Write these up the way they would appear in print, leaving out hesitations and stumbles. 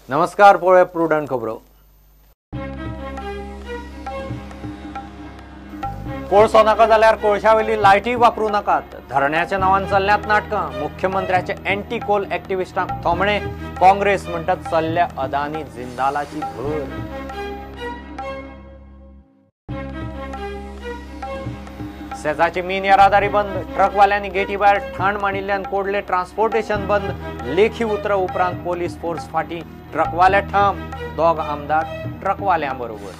नमस्कार, पळोवया प्रुडंट खबरो. कोळसो नाका जाल्यार कोळशावेली लायटी वापरू नाकात. धरण्याच्या नांवान चल्ल्यात नाटकां. मुख्यमंत्र्याचे एंटी कोल एक्टिविस्टांक थोमणे. काँग्रेस म्हणटात चल्ल्या अदानी जिंदालाची भर. सेजाची मीन येरादारी बंद. ट्रकवाल्यांनी गेटी भायर ठाण मांडिल्ल्यान कोडले ट्रान्सपोर्टेशन बंद. लेखी उतरा उपरांत पोलीस फोर्स फाटी. ट्रकवाले ठाम, दोग आमदार ट्रकवाल्यां बरोबर.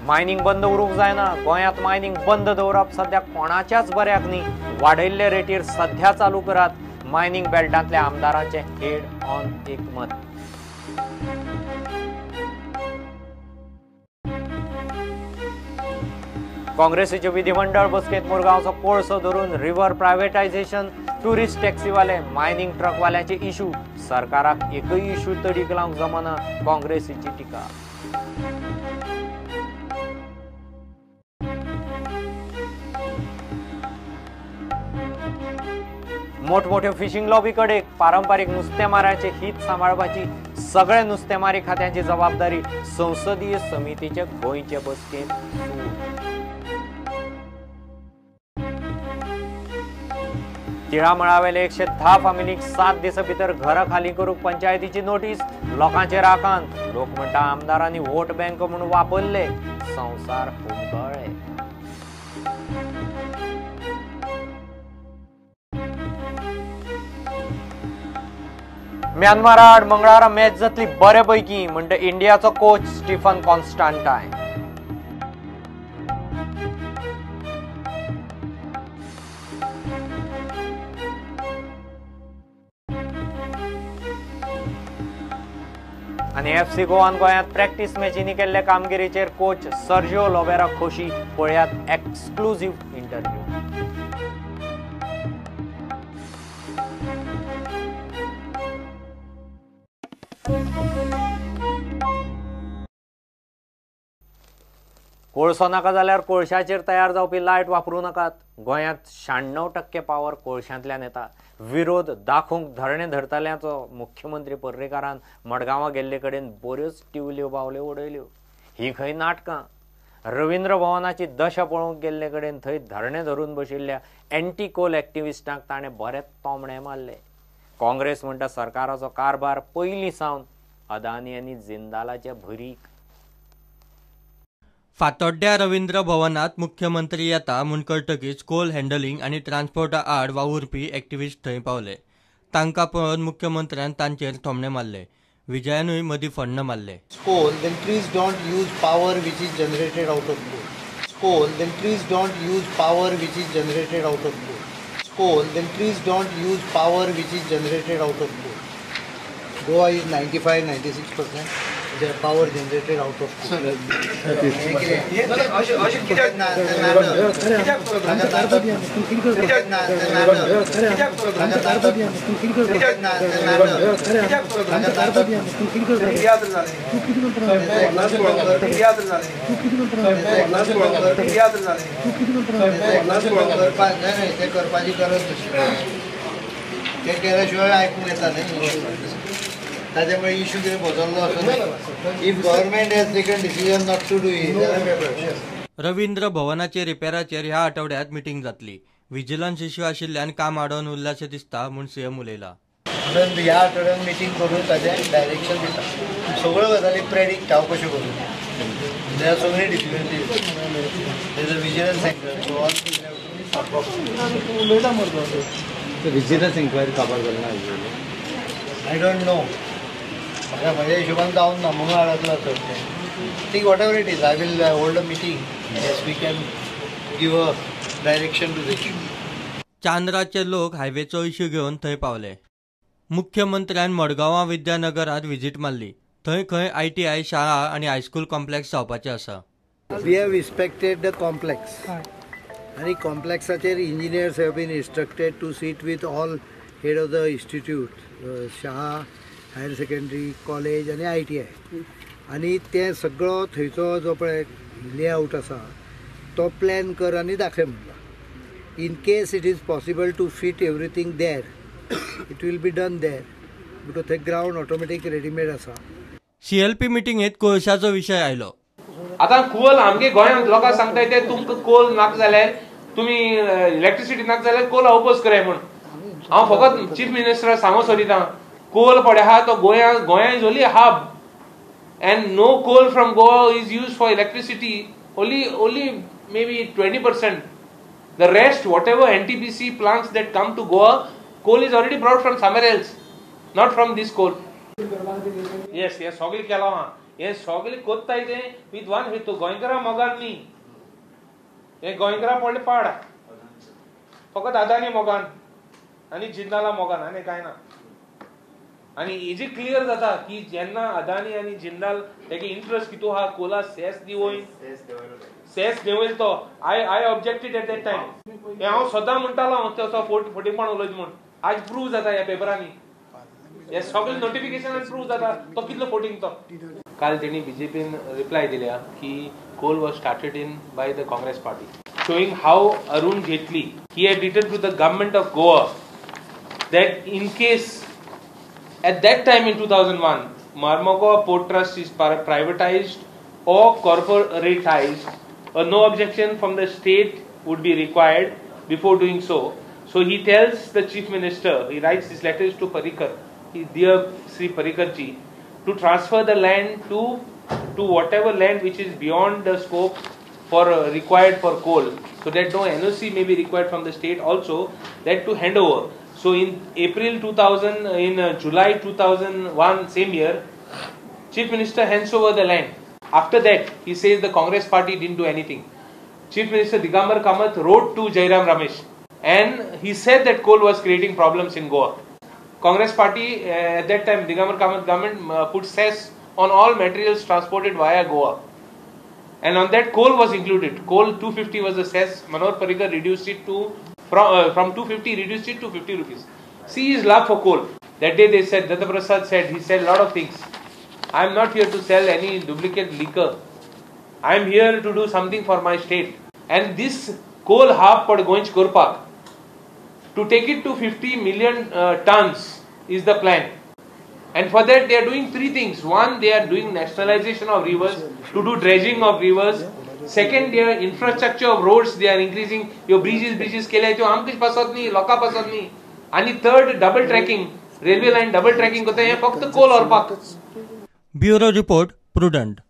मायनिंग बंद उरूंक जायना. गोंयांत मायनिंग बंद दवरप सद्या कोणाच्याच बऱ्याक न्ही. वाडयल्ले रेटीर सध्या चालू करात. मायनिंग बेल्टांतल्या आमदारांचे हेड ऑन एकमत. काँग्रेसीचे विधिमंडळ बसकेत मुरगांवचो कोळसो धरून रिव्हर प्रायव्हेटायझेशन, टुरिस्ट टॅक्सीवाले, मायनिंग ट्रकवाल्याचे इशू. सरकाराक एकय इशू तडीक लावंक जमना, काँग्रेसीची टिका. मोठमोठ्यो फिशिंग लॉबी कडेन पारंपारीक नुस्तेमारांचे हित सांबाळपाची सगळे नुस्तेमारी खात्यांची जबाबदारी संसदीय समितीचे गोंयचे बसकेंत सूर. तिळामळावेले 110 फामिलीक 7 दिसां भितर घरां खाली करूंक पंचायतीची नोटीस. लोकांचेर आकांत. लोक म्हणटा आमदारांनी वोट बँक म्हूण वापरले, संवसार हुमकळ्ळे. म्यानमारा आड मंगळारा मॅच जातली बरे पैकी म्हणटा इंडियाचो कोच स्टीफन कॉन्स्टंटायन. आनी एफसी गोवान गोंयांत प्रॅक्टीस मॅचींनी केल्ले कामगिरीचेर कोच सर्जिओ लोबेरा खोशी. पळयात एक्सक्लुझिव्ह इंटरव्यू. कोळसो नाका जाल्यार कोळशाचेर तयार जावपी लायट वापरूं नाकात. गोंयांत 96% पावर कोळशांतल्यान येता. विरोध दाखोवंक धरणे धरतल्याचो मुख्यमंत्री पर्रीकारान मडगांवां गेल्ले कडेन बऱ्योच टिवल्यो बावल्यो उडयल्यो. ही खंय नाटकां. रवींद्र भवनाची दशा पळोवंक गेल्ले कडेन थंय धरणे धरून बशिल्ल्या एंटी कोल एक्टिविस्टांक ताणें बरेच तोमणे मारले. काँग्रेस म्हणटा सरकाराचो कारभार पयलीं सावन अदानी आनी जिंदालाच्या भरीक. फातोड्ड्या रवींद्र भवनात मुख्यमंत्री येता म्हूण कळटकीच कोल हँडलिंग आनी ट्रान्सपोर्टा आड वावुरपी एक्टिविस्ट थंय पावले. तांकां पळोवन मुख्यमंत्र्यान तांचेर थोमणे मारले. विजयानूय मदीं फण्ण मारले. Coal, then please don't use power which is generated out of coal. Coal, then please don't use power which is generated out of coal. Coal, then please don't use power which is generated out of coal. Goa is 95-96% the power generated out of coal. ते करपाची गरज तशी ते केल्या शिवाय आयकूंक येता न्ही. ताच्यामुळे इशू कितें बदललो असो. If government has taken decision not to do it. Ravindra भवनाचे रिपेराचेर ह्या आठवड्यात मिटींग जातली. विजिलन्स इश्यू आशिल्ल्यान काम आडोवन उरल्याशें दिसता म्हूण सीएम उलयला. म्हणून ह्या आठवड्यान मिटींग करून ताचें डायरेक्शन दिता. सगळ्यो गजाली प्रेडिक्ट हांव कश्यो करूं there are so many difficulties. There is a vigilance enquiry. So all things have to be solved. Vigilance enquiry काबार जाली ना? I don't know. म्हाका म्हज्या हिशोबान जावन ना म्हणून अडकला चडशें. Think whatever it is, I will hold a meeting. Yes, we can give a direction to the issue. चांद्राचे लोक हायवेचो इश्यू घेवन थंय पावले. मुख्यमंत्र्यान मडगांवां विद्यानगरांत विजीट मारली. थंय खंय ITI शाळा आनी हायस्कूल कॉम्प्लेक्स जावपाचें आसा. We have inspected the complex. आनी कॉम्प्लेक्साचेर engineers have been instructed to sit with all head of the institute, शाळा, हायर सेकंडरी, कॉलेज आनी ITI. आनी तें सगळो थंयचो जो पळय लेआउट आसा तो प्लॅन कर आनी दाखय म्हणला. In case it is possible to fit everything there, it will be done there because the ground automatic ready-made आसा. सीएलपी मिटिंगेत कोळशाचो विशय आयलो. आतां कोल आमगे गोंयांत लोकांक सांगताय ते तुमकां कोल नाका जाल्यार तुमी इलेक्ट्रिसिटी नाका जाल्यार कोल ओपोज कराय म्हूण. हांव फकत चीफ मिनिस्टराक सांगूंक सोदिता, कोल पळय आहा तो गोंया, Goa is only hub and no coal from Goa is use for electricity, only maybe 20%. The rest whatever NTPC plants that come to Goa, coal is already brought from somewhere else, not from this coal. Yes, हे सगळें केलां आहा, हे सगळें कोत्ताय ते with one हेतू, गोंयकारां मोगान न्ही, हे गोंयकारां पडले पाड, फकत अदानी मोगान आनी जिंदाला मोगान आनी कांय ना. आनी हेजी क्लियर जाता की जेन्ना अदानी आनी जिंदाल तेगे इंट्रस्ट कितू आहा कोला सेस दिवय, सेस देंवयल तो. I objected at that time. हें हांव सदां म्हणटालो तसो फटींगपण उलयत म्हूण, आज प्रूव जाता ह्या पेपरांनी, हे सगळे नोटिफिकेशन प्रूव जाता तो कितलो फटींग तो. काल तेणी बीजेपीन रिप्लाय दिल्या की coal was started in by the Congress party, showing how Arun Jaitley he had written to the government of Goa that in case at that time in 2001 Marmagoa Port Trust is privatized or corporatized, a no objection from the state would be required before doing so. So he tells the chief minister, he writes his letters to Parrikar, dear Sri Parrikar ji, to transfer the land to whatever land which is beyond the scope for required for coal, so that no NOC may be required from the state also, that to hand over. So in April 2000, in July 2001, same year, Chief Minister hands over the land. After that, he says the Congress party didn't do anything. Chief Minister Digambar Kamath wrote to Jairam Ramesh and he said that coal was creating problems in Goa. Congress party at that time, Digambar Kamath government put cess on all materials transported via Goa. And on that coal was included. Coal 250 was the cess. Manohar Parrikar reduced it to, from 250 reduced it to 50 rupees. See his love for coal. That day they said, Datta Prasad said, he said a lot of things. I am not here to sell any duplicate liquor. I am here to do something for my state. And this coal hub for Goench Korpak, to take it to 50 million tons is the plan. And for that they are doing three things. One, they are doing nationalization of rivers, to do dredging of rivers. Second, their infrastructure of roads, they are increasing. Your bridges केले त्यो आमकां पसत न्ही, लोकां पसत न्ही. आनी third, double tracking, railway line double tracking करता, हें फक्त कोल व्हरपाक. Bureau report, Prudent.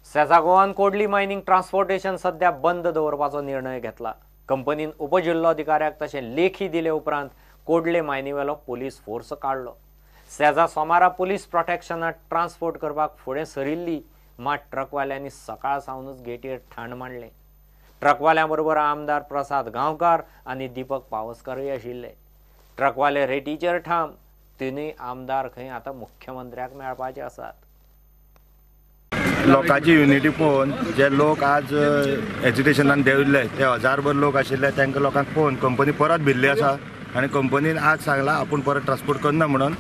सेजा गोवान कोडली मायनिंग ट्रान्सपोर्टेशन सध्या बंद दवरपाचो निर्णय घेतला. कंपनीन उपजिल्लोधिकाऱ्याक तशें लेखी दिले उपरांत कोडले मायनीवेलो पोलीस फोर्स काडलो. सेजा सोमारा पोलीस प्रोटेक्शनात ट्रान्सपोर्ट करपाक फुडें सरिल्ली, मात ट्रकवाल्यांनी सकाळ सावनूच गेटीर ठाण मांडलें. ट्रकवाल्यां बरोबर आमदार प्रसाद गांवकार आनी दीपक पावसकरूय आशिल्ले. ट्रकवाले रेटीचेर ठाम, तिनूय आमदार खंय आतां मुख्यमंत्र्याक मेळपाचे आसात. लोकांची युनिटी पळोवन जे लोक आज एजिटेशनान देंविल्ले ते हजारभर लोक आशिल्ले तांकां लोकांक पळोवन कंपनी परत भिल्ली आसा आनी कंपनीन आज सांगलां आपूण परत ट्रान्सपोर्ट करना म्हणून.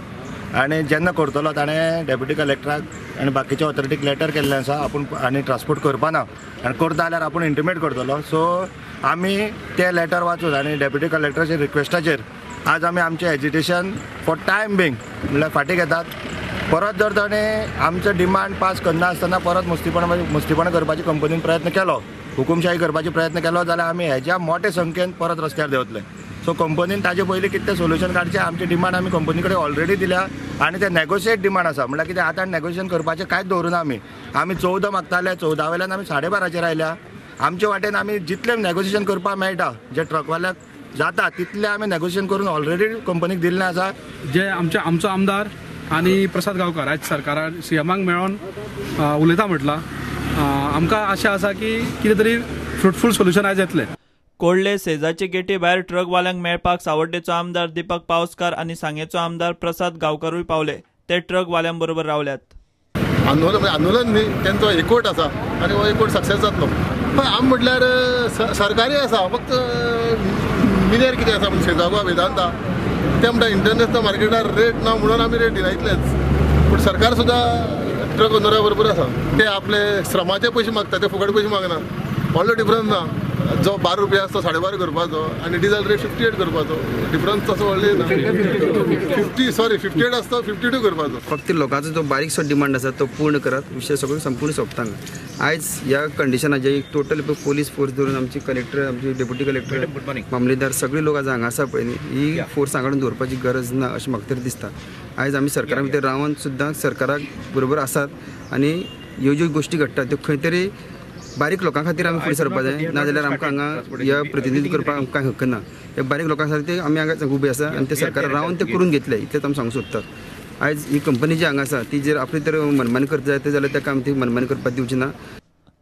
आनी जेन्ना करतलो ताणें डेप्युटी कलेक्टराक आनी बाकीच्या ऑथॉरिटीक लेटर केल्लें आसा आपूण आनी ट्रान्सपोर्ट करपाना आनी करता जाल्यार आपूण इंटिमेट करतलो. सो आमी तें लेटर वाचून आनी डेप्युटी कलेक्टराच्या रिक्वेस्टाचेर आज आमी आमचें एजिटेशन फॉर टायम बींग म्हणल्यार फाटीं घेतात. परत जर ताणें आमचो डिमांड पास करना आसतना परत मस्तीपणां करपाची कंपनीन प्रयत्न केलो, हुकुमशाही करपाचो प्रयत्न केलो जाल्यार आमी हेज्या मोठे संख्येन परत रस्त्यार देंवतले. सो कंपनीन ताजे पयलीं कितें सोल्युशन काडचें, आमची डिमांड आमी कंपनी कडेन ऑलरेडी दिल्या आनी ते नेगोशिएट डिमांड आसा. म्हणल्यार कितें आतां नेगोशिएशन करपाचें कांयच दवरुना. आमी 14 मागताले, 14 वयल्यान आमी 12.5 आयल्या. आमचे वाटेन आमी जितलें नेगोशिएशन करपाक मेळटा जे ट्रकवाल्याक जाता तितलें आमी नेगोशिएशन करून ऑलरेडी कंपनीक दिल्लें आसा. जे आमचो आमदार आनी प्रसाद गांवकार आयज सरकारान सीएमाक मेळोन उलयता म्हटलां, आमकां आशा आसा की कितें तरी फ्रुटफूल सोल्युशन आयज येतलें. कोडले सेजाचे गेटी भायर ट्रकवाल्यांक मेळपाक सावड्डेचो आमदार दीपक पावसकार आनी सांगेचो आमदार प्रसाद गांवकारूय पावले. ते ट्रकवाल्यांबरोबर रावल्यात. आंदोलन आंदोलन न्ही, तेंचो एकवट आसा आनी हो एकवट सक्सेस जातलो. पण आमी म्हटल्यार सरकारी आसा, फक्त मिनेर कितें आसा म्हणजे सेजागो वेदांता ते म्हणटा इंटरनॅशनल मार्केटार रेट ना म्हणून आमी रेट दिना इतलेंच. पूण सरकार सुद्दां ट्रक ओनरा बरोबर आसा. ते आपले श्रमाचे पयशे मागता, ते फुकट पयशे मागना. व्हडलो डिफरन्स ना. जो 12 रुपया आसता 12.5 करपाचो आनी डिजल रेट 58 करपाचो, डिफरन्स तसो व्हडलो ना. 58 आसता 52 करपाचो. फक्त लोकांचो जो बारीकसो डिमांड आसा तो पूर्ण करात, विशय सगळो संपूर्ण सोंपता. आयज ह्या कंडिशनाचे टोटल पोलीस फोर्स धरून आमची कलेक्टर, आमची डेप्युटी कलेक्टर, मामलेदार सगळे लोक आज हांगा आसा पळय न्ही, ही फोर्स हांगा दवरपाची गरज ना अशें म्हाका तरी दिसता. आयज आमी सरकारा भितर रावन सुद्दां सरकाराक बरोबर आसात आनी ह्यो ज्यो गोश्टी घडटा त्यो खंय तरी बारीक लोकां खातीर आमी फुडें सरपाक जाय, नाजाल्यार आमकां हांगा ह्या प्रतिनिधित्व करपाक आमकां हक्क ना. ह्या बारीक लोकां खातीर ते आमी हांगा उबे आसा आनी ते सरकार रावन ते करून घेतले इतलेंच आमी सांगूंक सोदतात. आयज ही कंपनी जी हांगा आसा ती जर आपली तर मनमानी करता जायत जाल्यार ताका आमी ती मनमानी करपाक दिवची ना.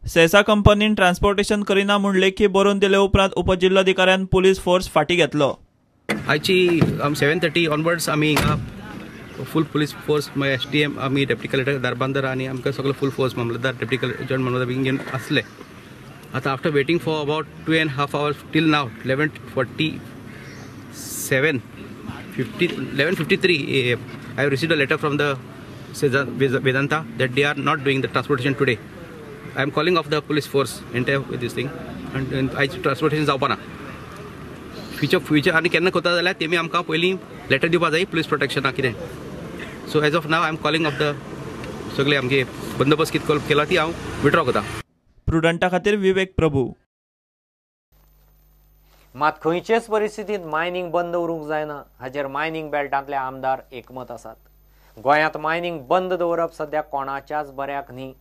सेसा कंपनीन ट्रान्सपोर्टेशन करिना म्हूण लेखी बरोवन दिले उपरांत उपजिल्लोधिकाऱ्यान पुलीस फोर्स फाटीं घेतलो. आयची 7:30 ऑनवर्ड्स आमी हिंगा फूल पुलीस फोर्स, मागीर SDM, आमी डेप्युटी कलेक्टर धारबांदर आनी आमकां सगळो फूल फोर्स मामलेदार, डेप्युटी कलेक्टर, जॉयंट मामलेदार बीन घेवन आसले. आतां after waiting for about 2.5 hours till now 11:47 11:53 AM I have received a letter from the Vedanta that they are not doing the transportation today. I am calling off the police force entire with this thing and आयज transportation जावपा ना. Future आनी केन्ना करता जाल्यार तेमी आमकां पयलीं लेटर दिवपा जाय पुलीस प्रोटेक्शना कितें. So as of now I am calling off the सगळे आमगे बंदोबस्त कितें केला ती हांव विड्रॉ करता. प्रुडंटा खातीर विवेक प्रभू. मात खंयचेच परिस्थितींत मायनिंग बंद उरूंक जायना हाचेर मायनिंग बेल्टांतले आमदार एकमत आसात. गोंयांत मायनिंग बंद दवरप सद्या कोणाच्याच बऱ्याक न्ही.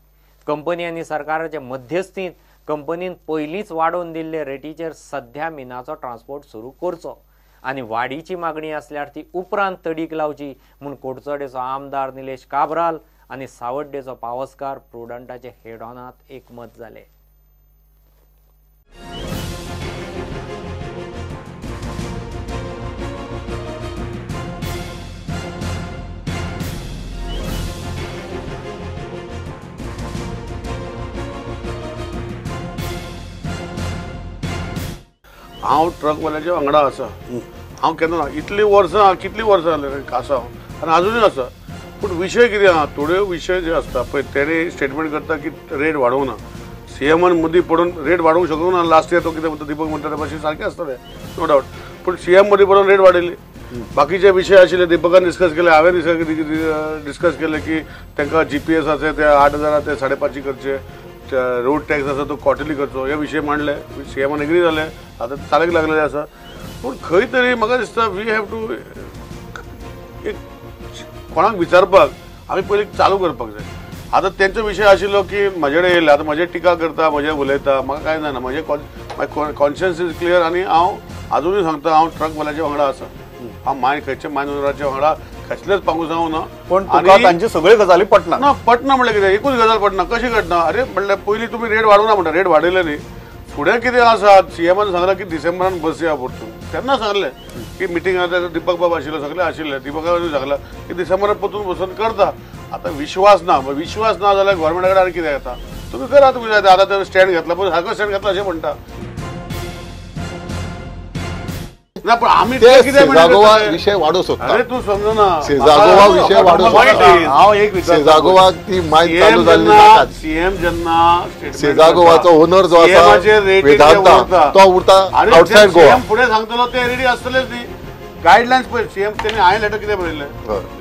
कंपनी आनी सरकाराचे मध्यस्थींत कंपनीन पयलींच वाडोवन दिल्ले रेटीचेर सध्या मिनाचो ट्रान्सपोर्ट सुरू करचो आनी वाडीची मागणी आसल्यार ती उपरांत तडीक लावची म्हूण कोडचडेचो आमदार निलेश काब्राल आनी सावड्डेचो पावसकार प्रुडंटाचे हेडॉनात एकमत जाले. हांव ट्रकवाल्याच्या वांगडा आसा. हांव केन्ना ना, इतलीं वर्सां कितलीं वर्सां जालीं आसा हांव आनी आजुनूय आसा. पूण विशय कितें आहा, थोड्यो विशय जे आसता पळय तेणे स्टेटमेंट करता की रेट वाडोवंक ना, सीएमान मदीं पडून रेट वाडोवंक शकूंक ना. लास्ट इयर तो कितें म्हणटा, दीपक म्हणटा ते भाशेन सारकें आसतलें नो डावट, पूण सीएम मदीं पडून रेट वाडयली. बाकीचे विशय आशिल्ले दीपकान डिस्कस केले, हांवें डिस्कस केले की तांकां GPS आसा ते 8,000 ते 5.5 करचे, रोड टॅक्स आसा तो क्वॉर्टरली करचो, हे विशय मांडले. सीएमान एग्री जाले, आतां चालीक लागलेले आसा. पूण खंय तरी म्हाका दिसता we have to एक कोणाक विचारपाक आमी पयलीं चालू करपाक जाय. आतां तेंचो विशय आशिल्लो की म्हजे कडेन येयले, आतां म्हजेर टिका करता, म्हजेर उलयता, म्हाका कांय जायना. म्हजें माय कॉन्शियन्स is clear आनी हांव आजुनूय सांगता हांव ट्रकवाल्याच्या वांगडा आसा. हांव माय खंयच्या मायन ओनराच्या वांगडा कसलेच पांगूस हांव ना. पूण तुका तांची सगळ्यो गजाली पटना ना. पटना म्हणल्यार कितें, एकूच गजाल पटना. कशी घडना? अरे म्हणल्यार पयलीं तुमी रेट वाडोवना म्हणटा, रेट वाडयले न्ही. फुडें कितें आसा, सीएमान सांगलां की डिसेंबरान बसया परतून. तेन्ना सांगलें की मिटींग आसा, दीपक बाब आशिल्लो, सगळे आशिल्ले, दीपकान सांगलां की डिसेंबरान परतून बसून करता. आतां विश्वास ना, विश्वास ना जाल्यार गव्हर्मेंटा कडेन आनी कितें येता, तुमी करा तुमी जाय. आतां ते स्टँड घेतला, पूण सारको स्टँड घेतला अशें म्हणटा ना. पण आमी सेझागोवा विशय वाडोवंक सोदता. अरे तूं समजना, सेझागोवा विशय वाडोवंक सोदता. हांव एक विचार, सेझागोवाक ती मायन चालू जाल्ली नाका. सीएम जेन्ना सेझागोवाचो ओनर जो आसा वेदांता, तो उरता आउटसायड गोवा. सीएम फुडें सांगतलो ते रेडी आसतलेच न्ही. गायडलायन्स पळय सीएम तेणी हांवें लेटर कितें बरयल्लें,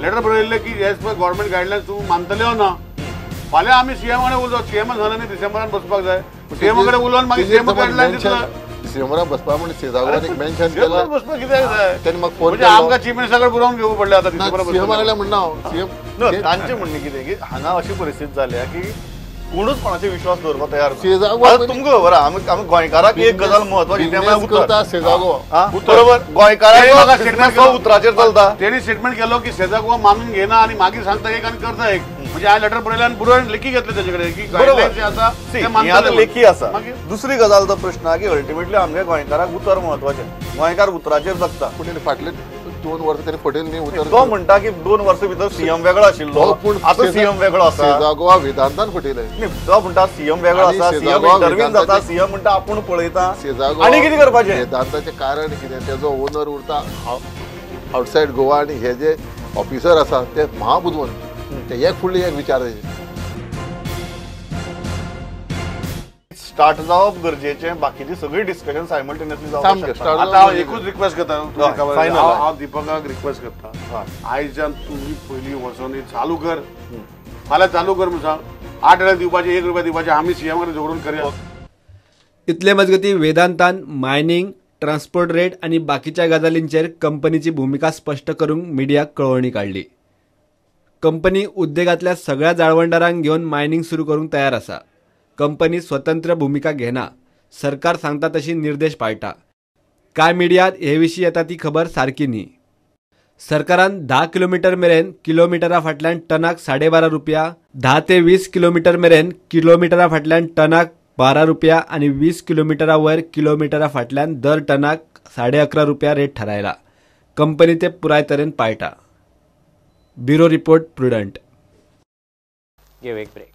लेटर बरयल्लें की एज पर गव्हर्मेंट गायडलायन्स तूं मानतले हो ना. फाल्यां आमी सीएम कडेन उलोवं, सीएमान सांगलें न्ही डिसेंबरान बसपाक जाय, सीएमा कडेन उलोवन मागीर सीएम गायडलायन्स दितलो. डिसेंबरान बसपा म्हण सेझागोवान एक मेन्शन केलें, बसपाक कित्याक जाय? तेणी म्हाका फोन केलो. आमकां चीफ मिनिस्टरा कडेन बरोवन घेवंक पडलें आतां डिसेंबरान. सीएम आयल्या म्हणना हांव सीएम. तांचें म्हणणें कितें की हांगा अशी परिस्थिती जाल्या की कोणूच कोणाचेर विश्वास दवरपाक तयार ना. तुमकां खबर आहा, आमी गोंयकाराक एक गजाल म्हत्वाची ते म्हळ्यार उतर. सेझागोवा बरोबर, गोंयकाराक उतराचेर चलता. तेणी स्टेटमेंट केलो की सेझागोवा मानून घेना आनी मागीर सांगता एक आनी करता एक. म्हणजे हांवें लेटर बरयलें आनी बरोवन लेखी घेतलें तेजे कडेन की गायडलायन्स आसा ते आतां लेखी आसा. दुसरी गजाल तो प्रश्न की अल्टिमेटली आमगे गोंयकाराक उतर म्हत्वाचें, गोंयकार उतराचेर जगता. पूण फाटले 2 वर्सां तरी फटेल न्ही उतर. तो म्हणटा की 2 वर्सां भितर सीएम वेगळो आशिल्लो, पूण आतां सीएम वेगळो आसा. सेझागोवा वेदांतान फटयलें. तो म्हणटा सीएम वेगळो आसा, सीएम इंटरव्यू जाता, सीएम म्हणटा आपूण पळयता. आनी कितें करपाचें? वेदांताचें कारण कितें, तेजो ओनर उरता आउटसायड गोवा आनी हे जे ऑफिसर आसा ते महाबुदवंत, ते एक फुडले एक विचार. स्टार्ट जावप गरजेचें, बाकीची सगळी डिस्कशन सायमल्टेनियसली जावपाक शकता. आतां हांव एकूच रिक्वेस्ट करता, हांव दीपकाक रिक्वेस्ट करता, आयच्यान तुमी पयलीं वचोन चालू कर, फाल्यां चालू कर म्हूण सांग. 8 हजार दिवपाचे, 1 रुपया दिवपाचे, आमी सीएम कडेन झगडून करया. इतले मजगती वेदांतान मायनिंग, ट्रान्सपोर्ट रेट आनी बाकीच्या गजालींचेर कंपनीची भुमिका स्पश्ट करूंक मिडियाक कळवणी काडली. कंपनी उद्देगांतल्या सगळ्या जाळवणदारांक घेवन मायनिंग सुरू करूंक तयार आसा. कंपनी स्वतंत्र भुमिका घेना, सरकार सांगता तशी निर्देश पाळटा. कांय मिडियात हे विशीं येता ती खबर सारकी न्ही. सरकारान 10 किलोमीटर मेरेन किलोमिटरा फाटल्यान टनाक 12.5 रुपया, 10 ते 20 किलोमीटर मेरेन किलोमिटरा फाटल्यान टनाक 12 रुपया आनी 20 किलोमिटरा वयर किलोमिटरा फाटल्यान दर टनाक 11.5 रुपया रेट थारायला. कंपनी ते पुराय तरेन पाळटा. Bureau report, Prudent. Give एक ब्रेक.